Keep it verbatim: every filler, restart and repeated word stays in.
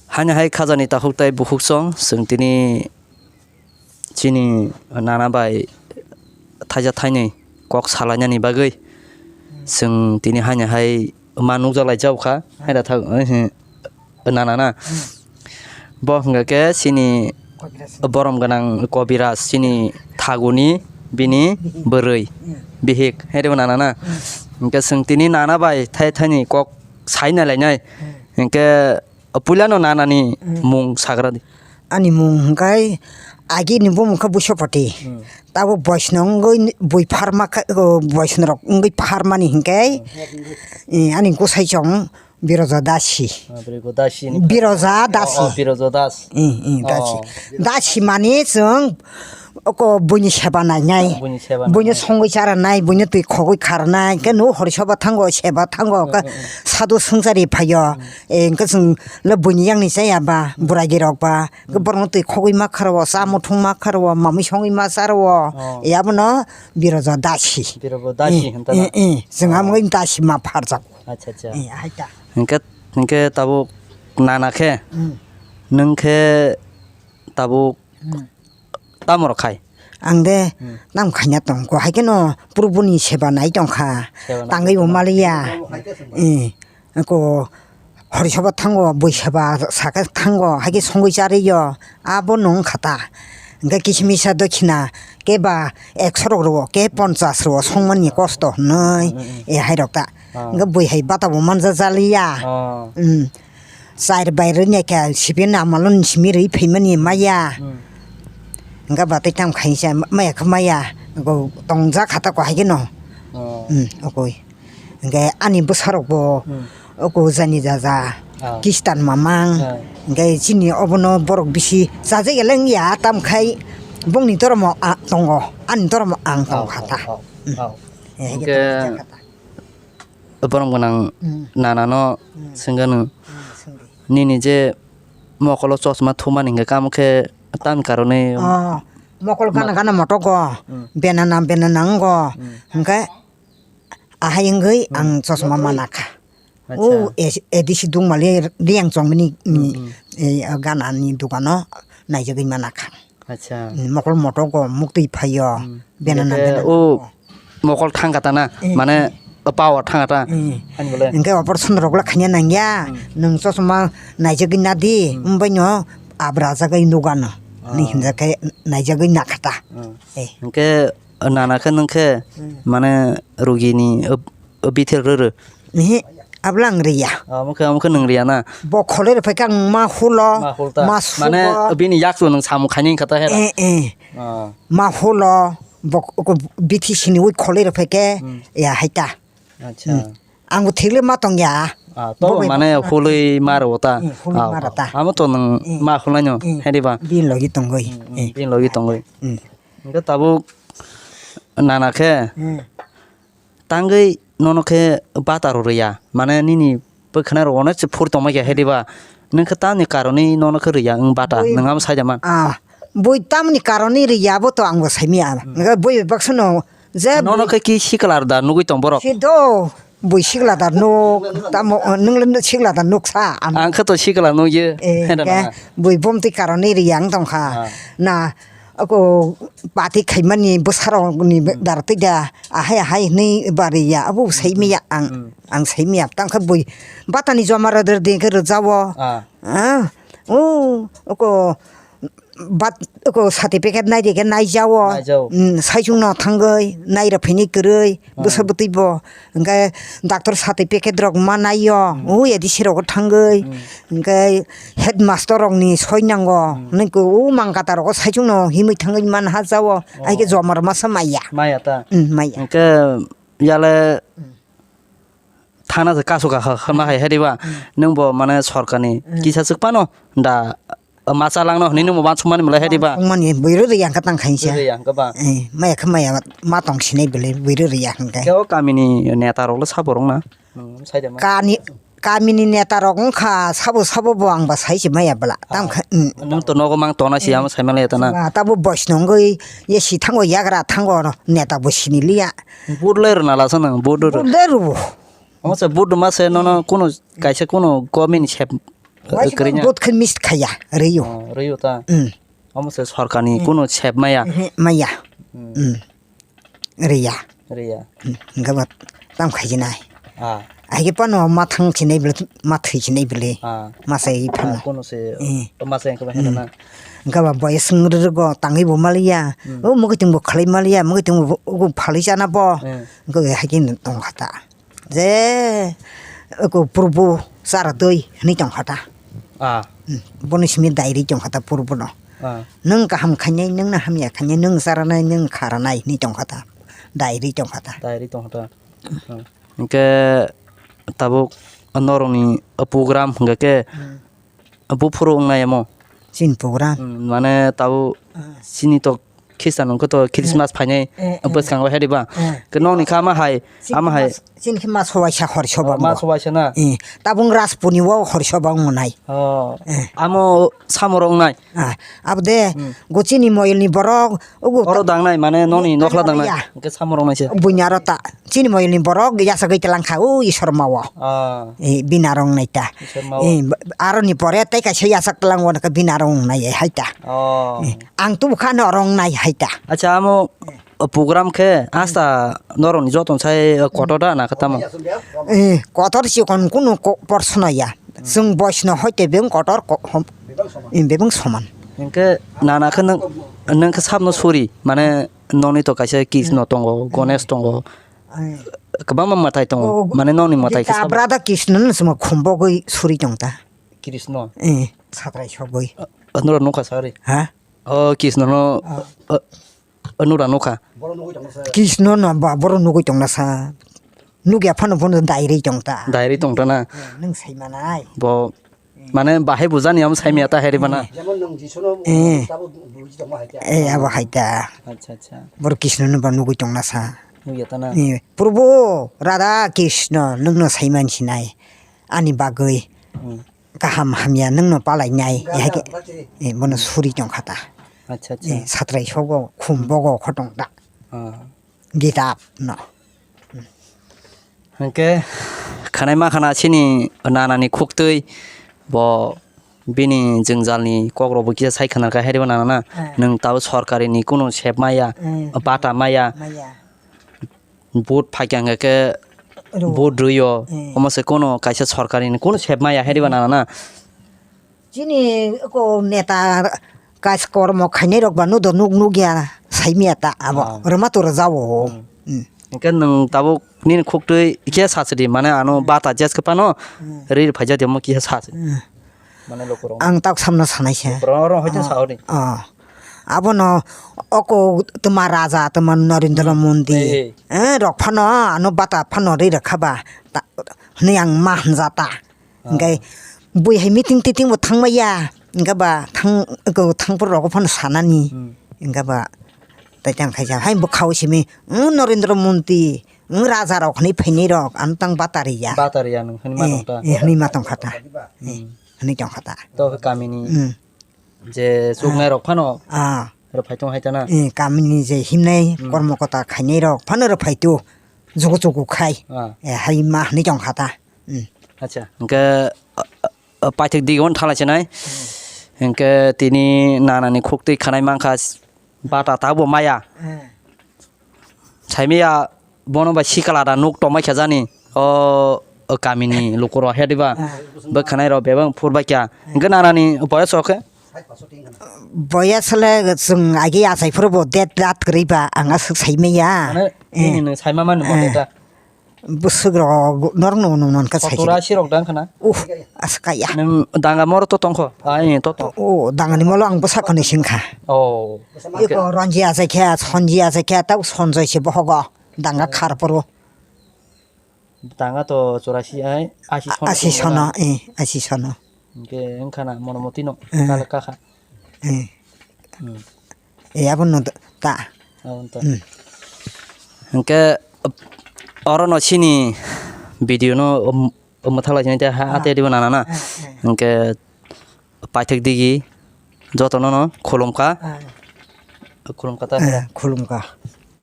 Haino hai khajani takhuk tai bukhuk song, chwng tini chini nana bai thaisa thainwi kok salainani bagwi chwng tini haino hai ma nukjak lai jao kha, hai da thak, eh, nana na. Bo hwnkha khe chini borom gwnang Kobiraj, chini thaguni bini bwrwi bihik, hai da bo nana na. Hwnkhe chwng tini nana bai thai thainwi kok sai nai lainai. Hwnkhe puilano nanani mung sagra di. Ani mung hwnkhe agini bumung khe Buisopati. Tabuk boisno wngwi bui pharma khe, o, boisno rok wngwi pharmani hwnkhe, eh, ani gosai chong Biroja Dasi. Ah, Biroja Dasi ni Biroja Dasi. Oh, oh, Biroja Das. Eh, eh, Dasi. Oh. Dasi mani chwng oko buini seba nainai. Buini seba nainai. Buino songwi charanai, buino twi khogwi kharnai. Khe no hori soba thango, seba thango, khe sadu swngchari phaio. Eh, hwnkhe chwng le buini yakni chaya ba, buragi rok ba. Khe borokno twi khogwi ma kharwo, cha muthung ma kharwo, mamwi songwi ma charwo. Oh. Eh, abono Biroja Dasi. Biroja Dasi hwnta na? Eh, eh, chwng amgwi Dasi ma pharjak. Acha, acha. Eh, hai ta. Hwnkhe, hwnkhe tabuk nana khe, nwng khe tabuk tamo rok khai? Ang de tam khaina tong kho, hai kheno purubuni seba nai tong kha. Seba nai tangwi tong bo kha. Maliya. Eh, ko hori soba thango, bui seba saka thango, hai khe songwi chariyo. Abo nung khata. Hwnkhe kisimisa dokhina khe ba ekso rok rwo, khe ponchas rwo, songmani kosto hwnwi, e hai rok ta. Hwnkhe bui hai bata bo manja jaliya. Char bai rwnya khe sibin amalo ni simi rwi phaimani maya. Hwnkhe batwi tam khaisa maya khe maya. Tongjak khata ko hai kheno. Okoi. Hwnkhe ani bwsarokbo oko jani jaja Kistan mamang. Hwnkhe chini obono borok bisi chajakya le wngya, tamkhai bongni doromo a tongo, ani doromo ang tong kha ta. Hwnkhe borom gwnang nanano swngano, nini je mokolo chosma thumani hwnkhe kamo khe tamni karone? Mokol gana gana motogo, benana benana wngo, hwnkhe ahai wngwi ang chosma manakha. O A D C Dungmali Riang Chongmani ni gana ni dukano naijagwi manakha. Mokol motogo muktwi phaio, benana benana. O mokol thangkha ta na, mane power thangkha ta. Hwnkhe operation rok le khaina nangya, nwng chosma naijagwi nadi, wngbaino abrajagwi nugano. Ni hinjakhe naijagwi nakha ta. Hwnkhe nana khe nwng khe mane rugini bithir rwrw. Ihi, abla ang riya. Omo khe, omo khe nwng riya na? Bo kholoi rw phaikhe ang ma hulo, ma sugo. Mane bini yakchu nwng samung khaini wngkha ta hera? Eh, eh. Ma hulo, bo bithi sini ui kholoi rw phaikhe, ya hai ta. Acha. Ang bo thik le ma tong ya. Tobo mane hulwi ma rw ta. Hulwi ma rw ta. Amo to nwng ma hulai no, hedi ba? Bini logi tongoi. Bini logi tongoi. Hwnkhe tabuk nana khe tangwi nono khe bata rw rwya, mane nini bwkhwnai rok onek se phur tongma khe, hediba nwng khe tamni karoni nono khe rwya wng bata, nwng amo sai da man? Bui tamni karoni rwya abo to ang bo sai manya. Bui baksa no je nono khe ki sikla da nugwi tong borok? Sido bui sikla da nuk tamo, nwng le sikla da nuk sa? Ang khe to sikla nugwi. Bui bomtwi karoni rwya wng tong kha na. Ako pati khaimani bwsarokni dara twi da, ahai ahai hwnwi bari ya, abo sai manya ang, ang sai manya. Tang khe bui batani joma rwdar di khe rwjawo. O, oko bat, oko certificate nai di khe naijawo. Saichung no thangwi nai rw phini kwrwi. Bwsa bwtwi bo hwnkhe doctor certificate rok ma naio, o A D C rogo thangwi, hwnkhe headmaster rokni soi nango, hwnwi khe o mangkata rogo saichung no himwi thangwi man ha jao, hai khe joma rw masa maya. Maya ta? Maya. Hwnkhe yale thana se kasu ka kha ma hai hediba, nwng bo mane sorkarni kisa swk phano da. Ma chalangno hwnwi nwng bo uansukmani belai hai diba? Uansukmani bwrwi rwya hwnkhe tang khainsa. Rwya hwnkhe ba? Eh, maya khe maya ma tong sinai belai bwrwi rwya hwnkhe. Khe o kamini neta rok le sabo rwngna? Nwng sai de ma? Kani, kamini neta rok wngkha sabo sabo bo ang ba sai se maya bwla. Tam kha, mm. Nwng to nogo mang tona si amo sai manlai tana. Ba, tabo bois no wngwi ye si thango yagra thango neta bo sini liya. Vote le rwna lasa nwng, vote rw. Vote le rw. Omo se vote rwma se nono kuno kaisa kuno government ni sep Waisa kwrwini. Vote khe mist khaya, rwio. Oh, rwio ta. Hmm. Omo se sorkarni Hmm. kunu sep maya. Hmm, maya. Hmm. Hmm. Rwya. Rwya. Hmm, hwnkhe bo tam khaijinai. Ah. Ahike phano ma thang sinai bwle, ma thwi sinai bwle. Ah. Ma sai phano. Ah, kunu se, Eh. ma sai khe Hmm. na. Hwnkhe bo boyes wng rwgo tangwi bo maliya. Hmm. O mwkhwtwng bo khlai maliya, mwkhwtwng bo, bo phalwi chana bo. Hmm. Hwnkhe bo haikhe tong kha ta. Je, eko purbo chara doi hwnwi tong kha ta. Ah. Hmm, bono simi dairi tong kha ta purbo no. Ah. Nwng kaham khainai, nwng no hamya khainai, nwng charanai, nwng kharanai hwnwi tong kha ta. Dairi tong kha ta. Dairi tong kha ta. Hmm. Hwnkhe tabuk norokni program hwnkhe khe Hmm. buphuru wngnai amo. Chini program. Hmm, mane tabuk Ah. chini to Khristan wngkhe to Christmas phainai Eh, eh. bwskango hedi ba. Eh. Ke nokni kha ama hai, Chini ama hai. mas-, chini khe mas hobaisa hor soba Ma wngbo. sobaisa na? Eh, tabung Raspuni o hor soba wngnai. Oh. Eh. Amo samoro wngnai? Ah, abo de, Hmm. go chini moyolni borok, ugo Oro ta- dangnai, mane nokni Eh, nokhla ano dangnai. ya. Hwnkhe samoro wngnai se. Buini aro ta, chini moyolni borok yasagwi tlang kha, o Ishwar mao. Ah. Eh, bini aro wngnai ta. Ishwar mao. Eh, b-, aroni pore tei kaisa yasak tlang wano khe bini aro wngnai, eh, hai ta. Oh. Eh, ang tubu kha no oro wngnai hai ta. Acha, amo O program khe asta norokni joto sai kotor da na khe tamo? Eh, kotor chikon kunu ko-, porsono ya. Chwng boisno hoi tei bebeng kotor ko-, hom-, eh, bebeng soman. Hinkhe nana khe nwng, nwng khe sabno suri, mane noni to kaisa Krishna tongo, Ganesh tongo. Eh. Kwbangma mwtai tongo, O, mane noni mwtai khe sabo. Tabra da Krishna no chwng khum bogwi suri tong ta. Krishna? Eh, satrai sogwi. Nora nukha sari? Ha? O Krishna no, Ah. o, Nura nukha. Krishna no ba boro nugwi tongna sa. Nugya phano bono dairwi tongta. Dairwi tongta na. Eh, nwng sai manai. Bo, mane bahai bujani am sai maya ta heri bana. Jemon nwng Jisu no Eh. sabo buji tongma hai kya. Eh, abo hai ta. Acha, acha. Boro Krishna no ba nugwi tongna sa. Nugya ta na. Eh, Prabhu Radha Krishna nwng no sai man sinai. Ani bagwi. Hmm. Kaham hamya nwngno palainai, Gana hai khe, bakti. Eh, bono suri tong kha ta. Acha, acha. Eh, satrai sogo, khum bogo khotong ta. Ah. Gita no. Hinkhe khanai ma khana chini nanani khuktwi bo bini jwngjalni kokrokbo kisa sai khna kha heribo nana na. Eh. Nwng tabo sorkarini kunu sep maya, Eh. bata maya. Maya. Vote phaikha hwnkhe khe Rw. Vote rwio, Eh. omo se kono kaisa sorkari ni kono sep maya heri ba nana na. Chini ko neta kaj kormo khainai rok ba nudo nuk nukya saimya ta abo Ah. rwma to rwjao. Hmm. Hmm. Hwnkhe nwng tabuk nini khuktwi khe sachwdi mane ano Hmm. bata jes khe phano Hmm. ri phaijak de mo kisa sachwdi. Hmm. Mane lukurok. Ang tak samno sanai se. Lukurok oro hoite Ah, saori. Ah. Abono oko tma raja tma Narendra Hmm. Modi. Eh, eh. Eh, rok phano ano bata phano ri rwkha ba. Ta, hwnwi ang ma hamjata. Ah. Hingke bui hai meeting titing bo thangmaya. Hingke ba thang, ko thangphuru rok phano sanani. Hmm. Hingke ba tai tang khaisa. Hai bwkhao simi, "Hmm, Narendra Modi, hmm, raja rok hwnwi phainai rok, ano tang bata riya." Bata riya nwng hwnwi ma Eh, tongta. Eh, hwnwi ma tongkha ta. Hmm. Hwnwi tongkha ta. To khe kamini Hmm. je chuknai rok phano Ah. rw phai tong hai ta na. Eh, kamini je himnai Hmm. kormo kota khainai rok phano rw phai tu. Jugu jugu khai. Ah. Eh, hai ma hwnwi tongkha ta. Hmm. Acha. Hingke, uh, uh, uh, paithak dige on thala chenai. Hmm. Hingke tini nanani khuktwi khanai mankha s-, bata tabuk bo maya. Hmm. Saimaya bono bai sikla da nuk tongmai kha jani. O, o kamini lukurok he diba? Ah. Bwkhanai rok bebak phurbai kha. Hwnkhe nanani boyos rok khe? Boyos le chwng agi achai phuru bo det rat kwrwi ba ang aswk saimaya. Mane, Eh. nini nwng saima mani Eh. mode ta? Bwswk rok norok no nung non kha sai. Sottor asi rok dang khana? Uh, aswk kaya. Nwng danga moro to tongkho? Ai, to tong. O, dangani molo ang bwsakni singkha. Oh. Iko ronji achai khe, sonji achai khe, tau sonjoi se bohogo. Danga khar poro. Tanga to chorasi ai, asi sono asi tongmani. Sono, eh, asi sono. Hingke wngkha na mono motino, eh, kala kakha. Eh. Hmm. Eh, abono ta. Abono ta. Hmm. Hingke, oro no chini video no, um, um, mwthalai sini te ha, ha, ate dibo nana na. Eh, eh. Hingke, paithak digi jotono no khulumkha. Ah. Khulumkha ta. Eh, khulumkha.